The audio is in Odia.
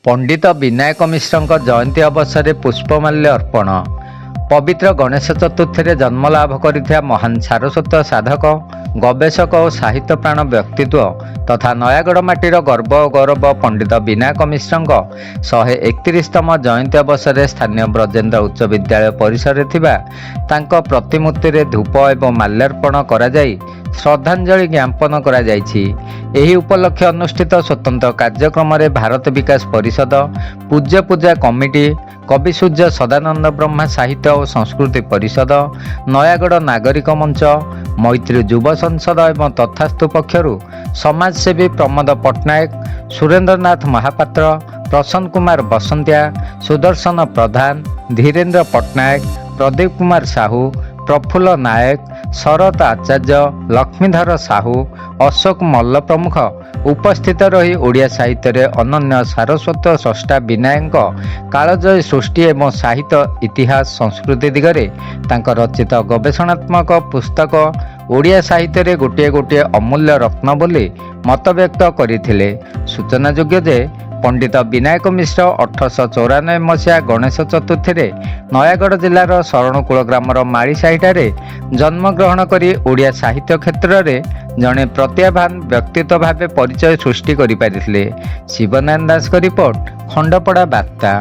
ପଣ୍ଡିତ ବିନାୟକ ମିଶ୍ରଙ୍କ ଜୟନ୍ତୀ ଅବସରରେ ପୁଷ୍ପମାଲ୍ୟ ଅର୍ପଣ। ପବିତ୍ର ଗଣେଶ ଚତୁର୍ଥୀରେ ଜନ୍ମଲାଭ କରିଥିବା ମହାନ ସାରସ୍ୱତ ସାଧକ, ଗବେଷକ ଓ ସାହିତ୍ୟ ପ୍ରାଣ ବ୍ୟକ୍ତିତ୍ୱ ତଥା ନୟାଗଡ଼ ମାଟିର ଗର୍ବ ଓ ଗୌରବ ପଣ୍ଡିତ ବିନାୟକ ମିଶ୍ରଙ୍କ 131ତମ ଜୟନ୍ତୀ ଅବସରରେ ସ୍ଥାନୀୟ ବ୍ରଜେନ୍ଦ୍ର ଉଚ୍ଚ ବିଦ୍ୟାଳୟ ପରିସରରେ ଥିବା ତାଙ୍କ ପ୍ରତିମୂର୍ତ୍ତିରେ ଧୂପ ଏବଂ ମାଲ୍ୟାର୍ପଣ କରାଯାଇ ଶ୍ରଦ୍ଧାଞ୍ଜଳି ଜ୍ଞାପନ କରାଯାଇଛି। ଏହି ଉପଲକ୍ଷେ ଅନୁଷ୍ଠିତ ସ୍ୱତନ୍ତ୍ର କାର୍ଯ୍ୟକ୍ରମରେ ଭାରତ ବିକାଶ ପରିଷଦ, ପୂଜ୍ୟ ପୂଜା କମିଟି, କବିସୂର୍ଯ୍ୟ ସଦାନନ୍ଦ ବ୍ରହ୍ମା ସାହିତ୍ୟ ଓ ସଂସ୍କୃତି ପରିଷଦ, ନୟାଗଡ଼ ନାଗରିକ ମଞ୍ଚ, ମୈତ୍ରୀ ଯୁବ ସଂସଦ ଏବଂ ତଥାସ୍ତୁ ପକ୍ଷରୁ ସମାଜସେବୀ ପ୍ରମୋଦ ପଟ୍ଟନାୟକ, ସୁରେନ୍ଦ୍ରନାଥ ମହାପାତ୍ର, ପ୍ରସନ୍ନ କୁମାର ବସନ୍ତିଆ, ସୁଦର୍ଶନ ପ୍ରଧାନ, ଧୀରେନ୍ଦ୍ର ପଟ୍ଟନାୟକ, ପ୍ରଦୀପ କୁମାର ସାହୁ, ପ୍ରଫୁଲ୍ଲ ନାୟକ, ଶରତ ଆଚାର୍ଯ୍ୟ, ଲକ୍ଷ୍ମୀଧର ସାହୁ, ଅଶୋକ ମଲ୍ଲ ପ୍ରମୁଖ ଉପସ୍ଥିତ ରହି ଓଡ଼ିଆ ସାହିତ୍ୟରେ ଅନନ୍ୟ ସାରସ୍ୱତ ସ୍ରଷ୍ଟା ବିନାୟକଙ୍କ କାଳଜୟୀ ସୃଷ୍ଟି ଏବଂ ସାହିତ୍ୟ, ଇତିହାସ, ସଂସ୍କୃତି ଦିଗରେ ତାଙ୍କ ରଚିତ ଗବେଷଣାତ୍ମକ ପୁସ୍ତକ ଓଡ଼ିଆ ସାହିତ୍ୟରେ ଗୋଟିଏ ଗୋଟିଏ ଅମୂଲ୍ୟ ରତ୍ନ ବୋଲି ମତବ୍ୟକ୍ତ କରିଥିଲେ। ସୂଚନାଯୋଗ୍ୟ ଯେ ପଣ୍ଡିତ ବିନାୟକ ମିଶ୍ର 1894 ମସିହା ଗଣେଶ ଚତୁର୍ଥୀରେ ନୟାଗଡ଼ ଜିଲ୍ଲାର ଶରଣକୁଳ ଗ୍ରାମର ମାଳିସାହିଠାରେ ଜନ୍ମଗ୍ରହଣ କରି ଓଡ଼ିଆ ସାହିତ୍ୟ କ୍ଷେତ୍ରରେ ଜଣେ ପ୍ରତିଭାବାନ ବ୍ୟକ୍ତିତ୍ୱ ଭାବେ ପରିଚୟ ସୃଷ୍ଟି କରିପାରିଥିଲେ। ଶିବନାରାୟଣ ଦାସଙ୍କ ରିପୋର୍ଟ, ଖଣ୍ଡପଡ଼ା ବାର୍ତ୍ତା।